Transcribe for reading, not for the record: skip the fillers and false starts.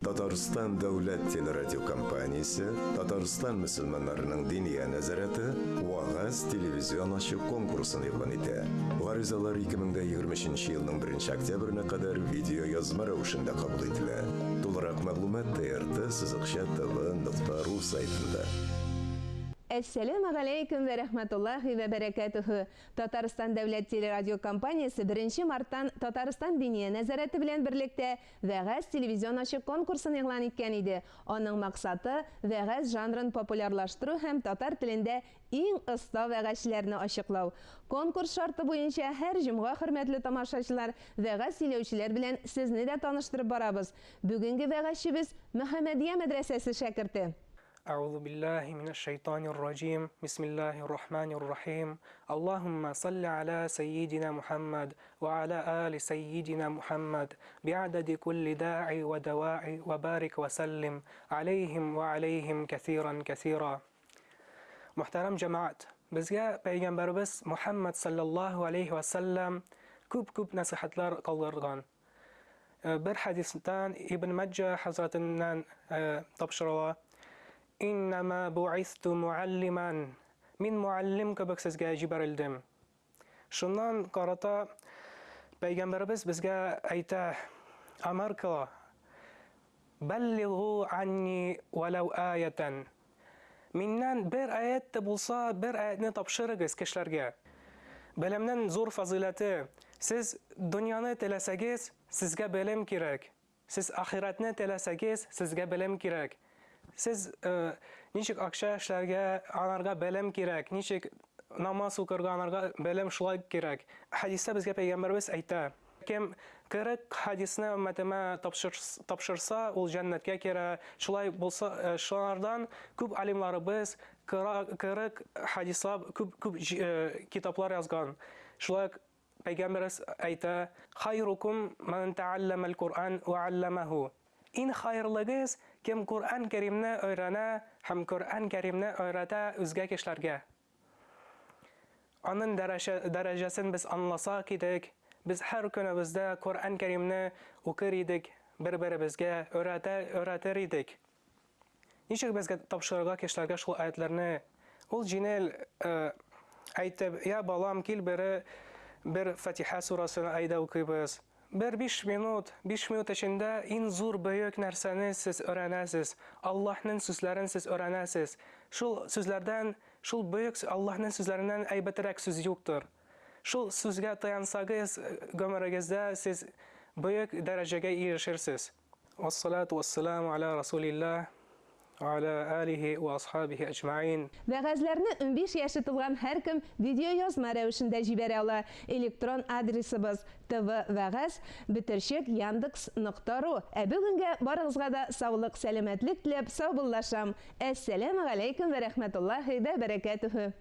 Татарстан дәүләт телерадиокомпаниясе, Татарстан мөселманнарының Диния нәзарәте Вәгазь телевизион ачык конкурсын игълан итә. Гаризалар 2023 елның 1 октябренә кадәр видеоязма рәвешендә кабул ителә. Тулырак мәгълүмат TRT сызыкча tv нокта ру сайтында. Әссәләмегаләйкүм вә рәхмәтуллаһи вә бәрәкәтүһү! Татарстан дәүләт телерадиокомпаниясе беренче марттан Татарстан Диния нәзарәте белән берлектә Вәгазь телевизион ачык конкурсын игълан иткән иде. Аның максаты, вәгазь жанрын популярлаштыру һәм татар телендә иң оста вәгазьчеләрне ачыклау. Конкурс шарты буенча һәр җомга, хөрмәтле тамашачылар, вәгазь сөйләүчеләр белән сезне дә таныштырып барабыз. Бүгенге вәгазьчебез, Мөхәммәдия мәдрәсәсе шәкерте. Әгъузу биллаһи минәш шәйтанир раҗим, бисмиллаһир рахманир рахим, Аллаһуммә салли аля сәййидинә Мухәммәд ва аля али сәййидинә Мухәммәд би'адади кулли даи ва дәваи ва барик ва сәллим алейһим ва алейһим кәсиран кәсира. Мөхтәрәм җәмәгать, безгә пәйгамбәребез Мухәммәд саллаллаһу алейһи ва сәлләм күп-күп нәсыйхәтләр калдырган. Бер хәдистән Ибн Маджа хәзрәтеннән тапшырыла. Иннама буисту муаллиман. Мин муаллим кебек сезгә җибәрелдем. Шуннан карата пәйгамбәребез безгә әйтә, әмер кыла. Бәллигу анни вәләү аятән. Миннән бер аять тә булса, бер аятьне тапшырыгыз кешеләргә. Белемнең зур фазыйләте, сез дөньяны теләсәгез, сезгә белем кирәк. Сез ахирәтне теләсәгез, сезгә белем кирәк. Сез ничек акча эшләргә, анарга белем кирәк, ничек намаз укырга, анарга белем шулай кирәк. Хәдистә безгә пәйгамбәребез әйтә, Кем 40 хәдисне өммәтемә тапшырса, ул җәннәткә керә. Шулай булса, э, шулардан күп алимларыбыз 40 хәдислар күп күп э, китаплар язган. Шулай ук пәйгамбәребез әйтә: "Хайрукум ман тааллама аль-Куръан ва алламаху". Иң хәерлегез, кем Коръән Кәримне өйрәнә һәм Коръән Кәримне өйрәтә үзгә кешеләргә. Аның дәрәҗәсен без аңласак идек, без һәр көнебездә Коръән Кәримне укыр идек, бер-беребезгә өйрәтә, өйрәтер идек. Ничек безгә тапшырырга кешеләргә шул аятьләрне? Ул җиңел әйтеп, я балам, кил бере бер Фатиха сурасын әйдә укыйбыз. Бер биш минут, биш минут эчендә иң зур бөек нәрсәне сез өйрәнәсез, Аллаһның сүзләрен сез өйрәнәсез. Шул сүзләрдән, шул бөек Аллаһның сүзләреннән әйбәтрәк сүз юктыр. Шул сүзгә таянсагыз, гомерегездә сез бөек дәрәҗәгә ирешерсез. Вассалату вассаламу аля расулиллаһ ва аля алихи ва асхабихи әҗмәгыйн. Вәгазьләрне 15 яше тулган һәркем видеоязма рәвешендә җибәрә ала. Электрон адресыбыз, tvвәгазь, бөтерчек, яндекс нокта ру. Ә бүгенгә барыгызга да саулык, сәламәтлек теләп саубуллашам. Әссәләмегаләйкүм вә рәхмәтуллаһи вә бәрәкәтүһү.